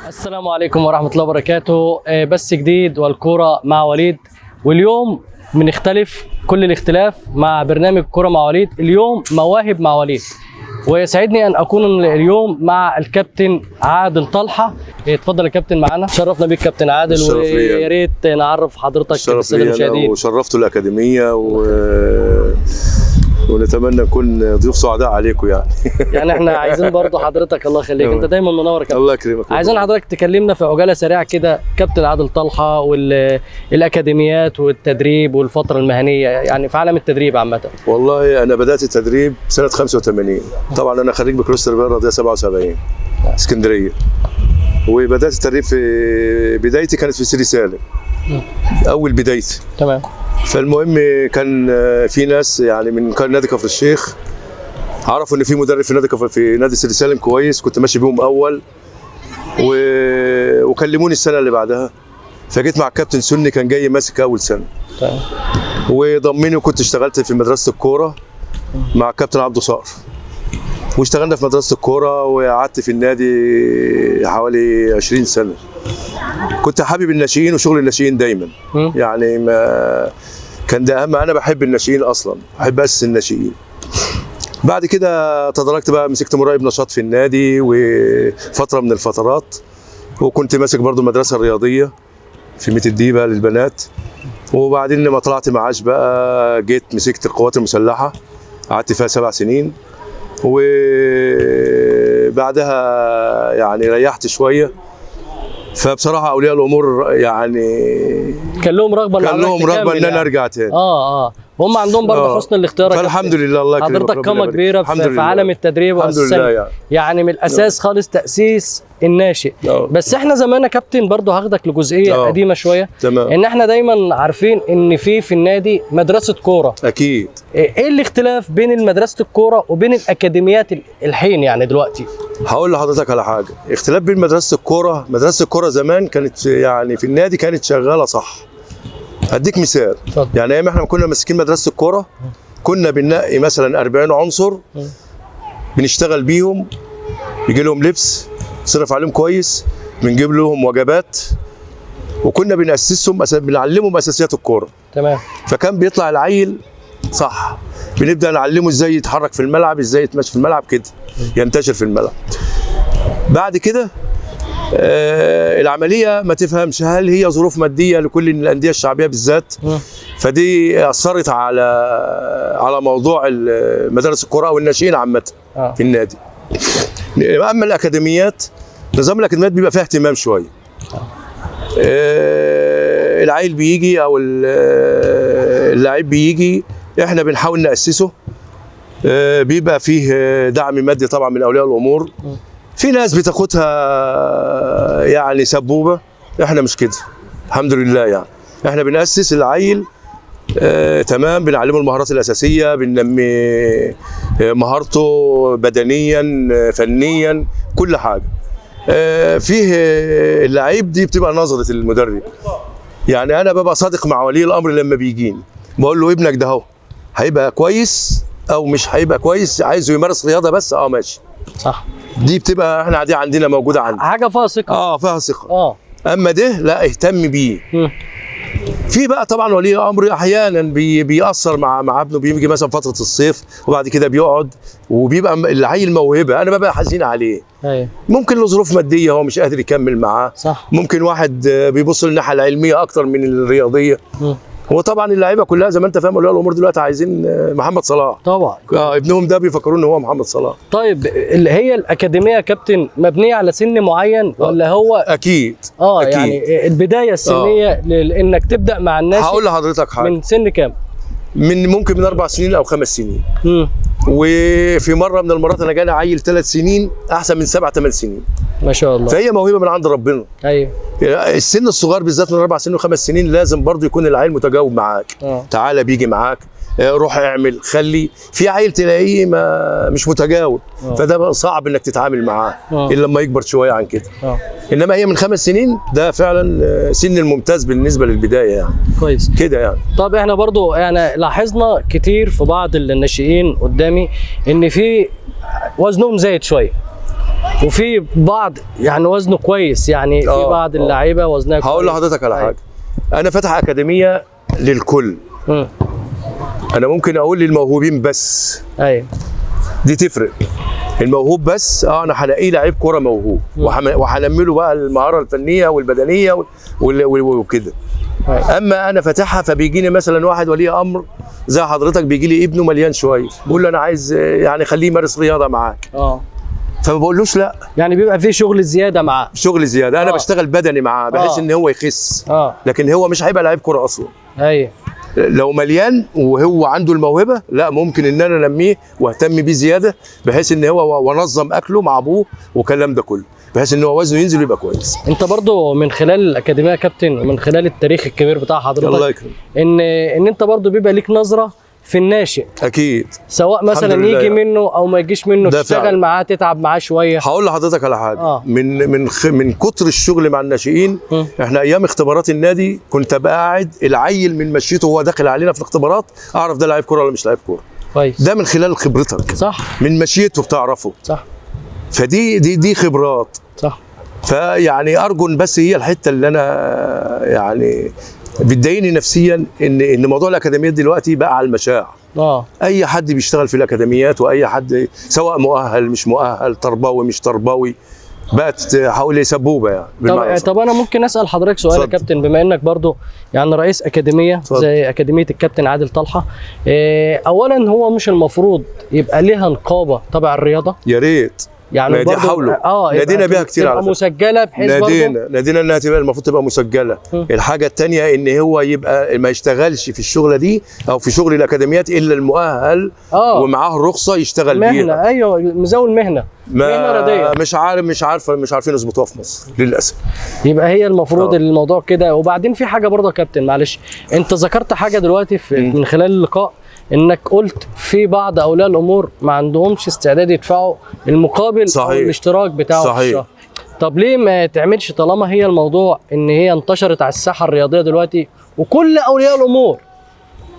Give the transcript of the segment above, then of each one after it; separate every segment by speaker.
Speaker 1: السلام عليكم ورحمة الله وبركاته. بس جديد والكورة مع وليد، واليوم بنختلف كل الاختلاف مع برنامج كورة مع وليد. اليوم مواهب مع وليد، ويسعدني ان اكون اليوم مع الكابتن عادل طلحة. اتفضل يا كابتن معانا، شرفنا بيك كابتن عادل.
Speaker 2: الشرف ليا.
Speaker 1: ويا ريت نعرف حضرتك
Speaker 2: الشرف
Speaker 1: بالسادة
Speaker 2: لي أنا
Speaker 1: المشاهدين.
Speaker 2: وشرفتوا الأكاديمية ونتمنى نكون ضيوف سعداء عليكم يعني.
Speaker 1: يعني احنا عايزين برضو حضرتك، الله يخليك، انت دايما منور يا كابتن.
Speaker 2: الله يكرمك.
Speaker 1: عايزين حضرتك تكلمنا في عجالة سريعة كده كابتن عادل طلحة والاكاديميات والتدريب والفترة المهنيه، يعني في عالم التدريب عامة.
Speaker 2: والله أنا بدأت التدريب سنة 85، طبعا أنا خريج بكالوريوس التربية الرياضية 77 اسكندرية، وبدأت التدريب في بدايتي كانت في سيدي سالم أول بدايتي.
Speaker 1: تمام.
Speaker 2: فالمهم كان في ناس يعني من كان نادي كفر الشيخ عرفوا ان في مدرب في نادي كفر في نادي سيدي سالم كويس، كنت ماشي بيهم اول وكلموني السنة اللي بعدها، فجيت مع الكابتن سني كان جاي ماسك اول سنة.
Speaker 1: تمام.
Speaker 2: وضمني، وكنت اشتغلت في مدرسه الكورة مع الكابتن عبده صقر، واشتغلنا في مدرسه الكورة وقعدت في النادي حوالي 20 سنة. كنت حابب الناشئين وشغل الناشئين دايما. يعني ما كان ده اهم، انا بحب الناشئين اصلا، بحب اسس الناشئين. بعد كده تدرجت بقى، مسكت مراقب نشاط في النادي وفترة من الفترات، وكنت ماسك برضو المدرسة الرياضية في ميت الديبه للبنات. وبعدين لما طلعت معاش بقى جيت مسكت القوات المسلحة، قعدت فيها 7 سنين، وبعدها يعني ريحت شوية. فبصراحة اولياء الامور يعني
Speaker 1: كان لهم رغبة
Speaker 2: كان لهم رغبة ان انا
Speaker 1: يعني.
Speaker 2: ارجع تاني.
Speaker 1: هم عندهم برضه حسن الاختيار يا
Speaker 2: فالحمد
Speaker 1: كابتن.
Speaker 2: لله، الله يكرمك،
Speaker 1: حضرتك
Speaker 2: ربنا
Speaker 1: قامه
Speaker 2: يبارك.
Speaker 1: كبيرة
Speaker 2: الحمد
Speaker 1: في
Speaker 2: لله.
Speaker 1: عالم التدريب
Speaker 2: الحمد
Speaker 1: وأساساً
Speaker 2: لله يعني.
Speaker 1: يعني من الاساس خالص تاسيس الناشئ. بس احنا زمان يا كابتن برضه هاخدك لجزئيه قديمة شوية.
Speaker 2: تمام.
Speaker 1: ان احنا دايما عارفين ان في النادي مدرسه كورة.
Speaker 2: اكيد.
Speaker 1: ايه الاختلاف بين مدرسه الكورة وبين الاكاديميات الحين يعني دلوقتي؟
Speaker 2: هقول لحضرتك على حاجة، اختلاف بين مدرسه الكورة، مدرسه الكورة زمان كانت يعني في النادي كانت شغالة صح. هديك مثال.
Speaker 1: اتفضل.
Speaker 2: يعني ايام احنا كنا ماسكين مدرسه الكورة كنا بننقي مثلا 40 عنصر بنشتغل بيهم، يجي لهم لبس، نصرف عليهم كويس، بنجيب لهم وجبات، وكنا بنأسسهم بنعلمهم اساسيات الكورة.
Speaker 1: تمام.
Speaker 2: فكان بيطلع العيل صح، بنبدا نعلمه ازاي يتحرك في الملعب، ازاي يتمشي في الملعب كده، ينتشر في الملعب. بعد كده العملية ما تفهمش هل هي ظروف مادية لكل الاندية الشعبية بالذات، فدي اثرت على موضوع مدارس الكره او الناشئين عامة في النادي. اما الاكاديميات، نظام الاكاديميات بيبقى فيها اهتمام شوية. العيل بيجي او اللاعب بيجي، احنا بنحاول ناسسه. بيبقى فيه دعم مادي طبعا من اولياء الامور. في ناس بتاخدها يعني سبوبه، احنا مش كده الحمد لله. يعني احنا بنأسس العيل تمام، بنعلمه المهارات الاساسية، بننمي مهارته بدنيا فنيا كل حاجة. فيه اللعيب دي بتبقى نظره المدرب. يعني انا ببقى صادق مع ولي الامر لما بيجيني، بقول له ابنك ده اهو هيبقى كويس او مش هيبقى كويس، عايزه يمارس رياضة بس ماشي.
Speaker 1: صح.
Speaker 2: دي بتبقى احنا دي عندنا موجودة عندنا
Speaker 1: حاجة فيها ثقة.
Speaker 2: فيها ثقة. اما ده لا اهتم بيه. في بقى طبعا ولي الامر احيانا بيأثر مع ابنه، بيجي مثلا فترة الصيف وبعد كده بيقعد وبيبقى العيل موهبة، انا ببقى حزين عليه.
Speaker 1: ايوه.
Speaker 2: ممكن لظروف مادية هو مش قادر يكمل معاه.
Speaker 1: صح.
Speaker 2: ممكن واحد بيبص للناحيه العلمية اكتر من الرياضية. هو طبعا اللعيبة كلها زي ما انت فاهم اولياء الامور دلوقتي عايزين محمد صلاح.
Speaker 1: طبعا.
Speaker 2: ابنهم ده بيفكروا ان هو محمد صلاح.
Speaker 1: طيب اللي هي الاكاديمية يا كابتن مبنية على سن معين ولا هو
Speaker 2: اكيد؟ أكيد.
Speaker 1: يعني البداية السنية لانك تبدا مع الناس.
Speaker 2: هقول لحضرتك حاجة،
Speaker 1: من سن كام؟
Speaker 2: من ممكن من 4 سنين او 5 سنين. وفي مرة من المرات انا جالي عيل 3 سنين احسن من 7 8 سنين.
Speaker 1: ما شاء الله.
Speaker 2: فهي موهبة من عند ربنا.
Speaker 1: ايوه.
Speaker 2: السن الصغير بالذات من 4 سنين وخمس سنين لازم برضو يكون العيل متجاوب معاك. تعالى بيجي معاك، روح اعمل، خلي. في عيل تلاقيه ما مش متجاوب، فده بقى صعب انك تتعامل معاه الا لما يكبر شوية عن كده. انما هي من 5 سنين ده فعلا سن الممتاز بالنسبة للبداية يعني.
Speaker 1: كويس
Speaker 2: كده يعني.
Speaker 1: طب احنا برضو يعني لاحظنا كتير في بعض الناشئين قدامي ان في وزنهم زايد شوية. وفي بعض يعني وزنه كويس، يعني في بعض اللعيبة وزنها كويس.
Speaker 2: هقول لحضرتك على حاجة، انا فاتح اكاديمية للكل. انا ممكن اقول للموهوبين بس.
Speaker 1: ايوه
Speaker 2: دي تفرق. الموهوب بس انا هلاقيه لعيب كورة موهوب وهنمي له بقى المهارة الفنية والبدنيه وكده. اما انا فاتحها فبيجيني مثلا واحد ولي امر زي حضرتك، بيجي لي ابنه مليان شوية، بقول له انا عايز يعني خليه يمارس رياضة معاك. فما بقولوش لا،
Speaker 1: يعني بيبقى في شغل زيادة معاه.
Speaker 2: شغل زيادة، انا بشتغل بدني معاه بحيث ان هو يخس. لكن هو مش هيبقى لعيب كورة اصلا.
Speaker 1: ايوه
Speaker 2: لو مليان وهو عنده الموهبة، لا ممكن ان انا انميه واهتم بيه زيادة، بحيث ان هو وانظم اكله مع ابوه والكلام ده كله، بحيث ان هو وزنه ينزل ويبقى كويس.
Speaker 1: انت برضو من خلال الاكاديمية يا كابتن، ومن خلال التاريخ الكبير بتاع حضرتك،
Speaker 2: الله يكرمك،
Speaker 1: ان انت برضو بيبقى ليك نظره في الناشئ.
Speaker 2: اكيد،
Speaker 1: سواء مثلا يجي يعني منه او ما يجيش منه، تشتغل معاه، تتعب معاه شوية.
Speaker 2: هقول لحضرتك على حاجة. من من كتر الشغل مع الناشئين، احنا ايام اختبارات النادي كنت ابقى قاعد العيل من مشيته وهو داخل علينا في الاختبارات اعرف ده لعيب كورة ولا مش لعيب كورة.
Speaker 1: كويس.
Speaker 2: ده من خلال خبرتك.
Speaker 1: صح.
Speaker 2: من مشيته بتعرفه.
Speaker 1: صح.
Speaker 2: فدي دي دي خبرات.
Speaker 1: صح.
Speaker 2: فيعني ارجو بس هي الحتة اللي انا يعني بتضايقني نفسيا، ان موضوع الاكاديميات دلوقتي بقى على المشاع. اي حد بيشتغل في الاكاديميات، واي حد سواء مؤهل مش مؤهل، تربوي مش تربوي، بقت حوالي سبوبه يعني.
Speaker 1: طب انا ممكن اسال حضرتك سؤال يا كابتن، بما انك برضو يعني رئيس اكاديمية زي اكاديمية الكابتن عادل طلحة، اولا هو مش المفروض يبقى ليها نقابة تبع الرياضة؟
Speaker 2: يا ريت
Speaker 1: يعني
Speaker 2: دي حاولوا نادينا بيها كتير على فكرة،
Speaker 1: مسجله بحيث
Speaker 2: نادينا انها تبقى المفروض تبقى مسجله. الحاجة الثانية ان هو يبقى ما يشتغلش في الشغلة دي او في شغل الاكاديميات الا المؤهل ومعاه الرخصة يشتغل بيها.
Speaker 1: ايوه، مزاول مهنة، مهنة رياضية.
Speaker 2: مش عارفين يظبطوها في مصر للاسف.
Speaker 1: يبقى هي المفروض الموضوع كده. وبعدين في حاجة برضه يا كابتن، معلش انت ذكرت حاجة دلوقتي في من خلال اللقاء، انك قلت في بعض اولياء الامور ما عندهمش استعداد يدفعوا المقابل.
Speaker 2: صحيح.
Speaker 1: او الاشتراك بتاعه.
Speaker 2: صحيح.
Speaker 1: في الشهر. طب ليه ما تعملش، طالما هي الموضوع ان هي انتشرت على الساحة الرياضية دلوقتي، وكل اولياء الامور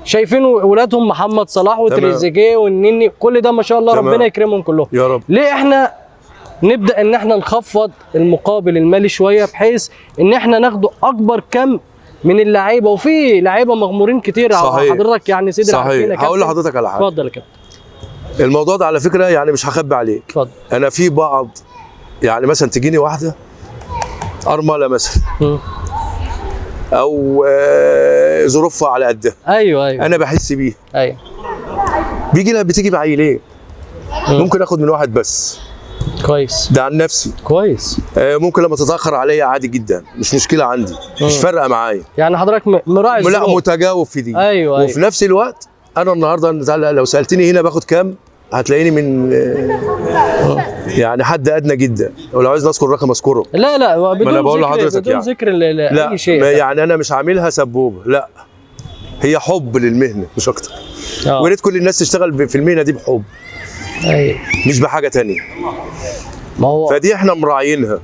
Speaker 1: شايفين اولادهم محمد صلاح وتريزيجيه والنني، كل ده ما شاء الله.
Speaker 2: تمام.
Speaker 1: ربنا يكرمهم كلهم
Speaker 2: يا رب.
Speaker 1: ليه احنا نبدا ان احنا نخفض المقابل المالي شوية، بحيث ان احنا ناخده اكبر كم من اللعيبة؟ وفي لعيبة مغمورين كتير.
Speaker 2: صحيح.
Speaker 1: حضرتك يعني سيدي.
Speaker 2: صحيح. هقول لحضرتك على حاجة.
Speaker 1: اتفضل يا كابتن.
Speaker 2: الموضوع ده على فكرة يعني مش هخبي عليك.
Speaker 1: اتفضل.
Speaker 2: انا في بعض يعني مثلا تجيني واحدة ارملة مثلا، او ظروفها على قدها.
Speaker 1: ايوه ايوه،
Speaker 2: انا بحس بيها.
Speaker 1: ايوه.
Speaker 2: بيجي لها، بتيجي بعيلين، ممكن اخد من واحد بس.
Speaker 1: كويس.
Speaker 2: ده عن نفسي.
Speaker 1: كويس.
Speaker 2: ممكن لما تتاخر عليا عادي جدا، مش مشكلة عندي، مش فارقه معايا.
Speaker 1: يعني حضرتك مراعي
Speaker 2: لا، متجاوب في دي.
Speaker 1: ايوه.
Speaker 2: وفي نفس الوقت انا النهارده لو سالتني هنا باخد كام، هتلاقيني من يعني حد ادنى جدا، ولو عايز اذكر رقم اذكره.
Speaker 1: لا لا، بدون
Speaker 2: ما انا بقول
Speaker 1: ذكر،
Speaker 2: لحضرتك
Speaker 1: بدون
Speaker 2: يعني.
Speaker 1: ذكر
Speaker 2: لا
Speaker 1: اي شيء.
Speaker 2: يعني انا مش عاملها سبوبه، لا، هي حب للمهنه مش اكتر. ويا ريت كل الناس تشتغل في المهنة دي بحب.
Speaker 1: ايوه،
Speaker 2: مش بحاجة تانية.
Speaker 1: ما هو
Speaker 2: فدي احنا مراعينها.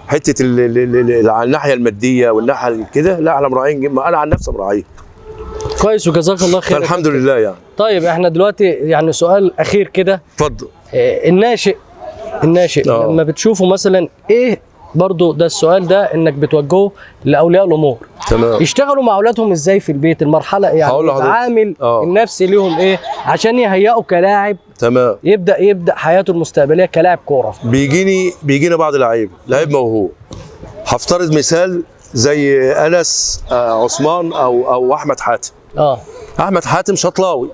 Speaker 2: حتة الناحية المادية والناحية كده، لا احنا مراعيين، انا عن نفسي مراعيها.
Speaker 1: كويس، وجزاك الله خير.
Speaker 2: فالحمد لله يعني.
Speaker 1: طيب احنا دلوقتي يعني سؤال اخير كده.
Speaker 2: اتفضل.
Speaker 1: الناشئ لما بتشوفه مثلا، ايه برضو ده السؤال ده انك بتوجهه لاولياء الامور؟
Speaker 2: تمام.
Speaker 1: يشتغلوا مع اولادهم ازاي في البيت؟ المرحلة يعني العامل النفسي ليهم ايه عشان يهيئوا كلاعب.
Speaker 2: تمام.
Speaker 1: يبدا حياته المستقبلية كلاعب كورة.
Speaker 2: بيجينا بعض اللعيبة، لعيب موهوب. هفترض مثال زي انس عثمان او احمد حاتم. احمد حاتم شطلاوي.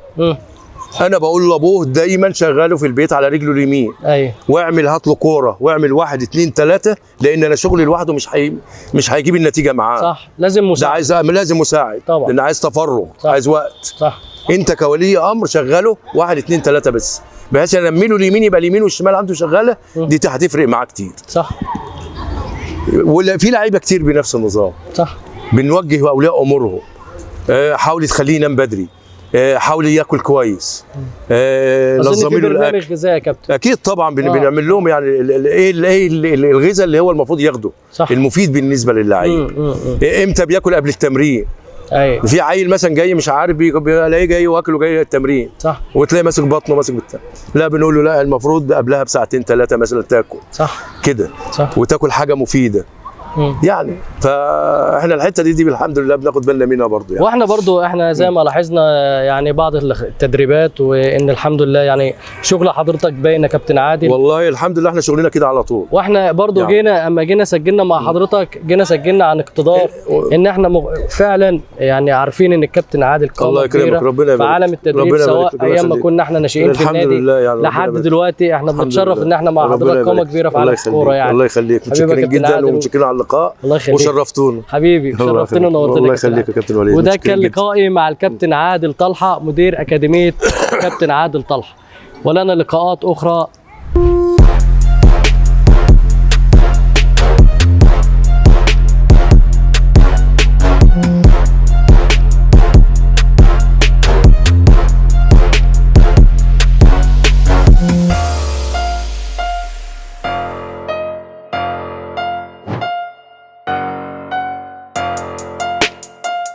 Speaker 2: انا بقول لابوه دايما شغله في البيت على رجله اليمين.
Speaker 1: ايوه.
Speaker 2: واعمل هات له كورة، واعمل 1 2 3، لان انا شغلي لوحده مش هيجيب النتيجة معاه.
Speaker 1: صح، لازم مساعد.
Speaker 2: ده عايز، لازم مساعد
Speaker 1: طبعا،
Speaker 2: لان عايز تفرغ.
Speaker 1: صح.
Speaker 2: عايز وقت.
Speaker 1: صح.
Speaker 2: انت كولي امر شغله 1 2 3 بس، بحيث انمي له اليمين يبقى اليمين والشمال عنده شغالة. دي هتفرق معاه كتير.
Speaker 1: صح.
Speaker 2: ولا في لعيبة كتير بنفس النظام.
Speaker 1: صح.
Speaker 2: بنوجه اولياء امورهم، حاولي تخليه ينام بدري، حاولي ياكل كويس، نظمي له الاكل.
Speaker 1: برنامج غذائي يا كابتن.
Speaker 2: اكيد طبعا بنعمل لهم يعني ايه الغذاء اللي هو المفروض ياخده.
Speaker 1: صح.
Speaker 2: المفيد بالنسبة للعيب. امتى بياكل قبل التمرين،
Speaker 1: ايوه.
Speaker 2: في عيل مثلا جاي مش عارف، بيلاقيه جاي واكله جاي التمرين،
Speaker 1: صح،
Speaker 2: وتلاقي ماسك بطنه ماسك بتاع. لا، بنقول له لا، المفروض قبلها بساعتين 3 مثلا تاكل.
Speaker 1: صح
Speaker 2: كده.
Speaker 1: صح.
Speaker 2: وتاكل حاجة مفيدة. يعني فاحنا الحتة دي الحمد لله بناخد بالنا منها برضو يعني.
Speaker 1: واحنا برضو احنا زي ما لاحظنا يعني بعض التدريبات، وان الحمد لله يعني شغل حضرتك باين يا كابتن عادل.
Speaker 2: والله الحمد لله احنا شغلنا كده على طول.
Speaker 1: واحنا برضو
Speaker 2: يعني.
Speaker 1: جينا اما جينا سجلنا مع حضرتك، جينا سجلنا عن اقتدار ان احنا فعلا يعني عارفين ان الكابتن عادل قامه
Speaker 2: الله يكرمك،
Speaker 1: كبيرة
Speaker 2: ربنا يبارك
Speaker 1: في عالم التدريب،
Speaker 2: ربنا
Speaker 1: سواء
Speaker 2: يبارك،
Speaker 1: ايام ما كنا احنا ناشئين في
Speaker 2: الحمد
Speaker 1: النادي
Speaker 2: لله يعني
Speaker 1: لحد دلوقتي. احنا بنتشرف ان احنا مع حضرتك قامه كبيرة في عالم الكورة يعني.
Speaker 2: الله يخليك، متشكرين جدا ومتشكرين على اللقاء.
Speaker 1: الله يخليك،
Speaker 2: وشرفتونا
Speaker 1: حبيبي، شرفتنا ونورتنا.
Speaker 2: الله يخليك يا كابتن وليد.
Speaker 1: وده كان لقائي مع الكابتن عادل طلحة، مدير اكاديمية كابتن عادل طلحة، ولنا لقاءات اخرى.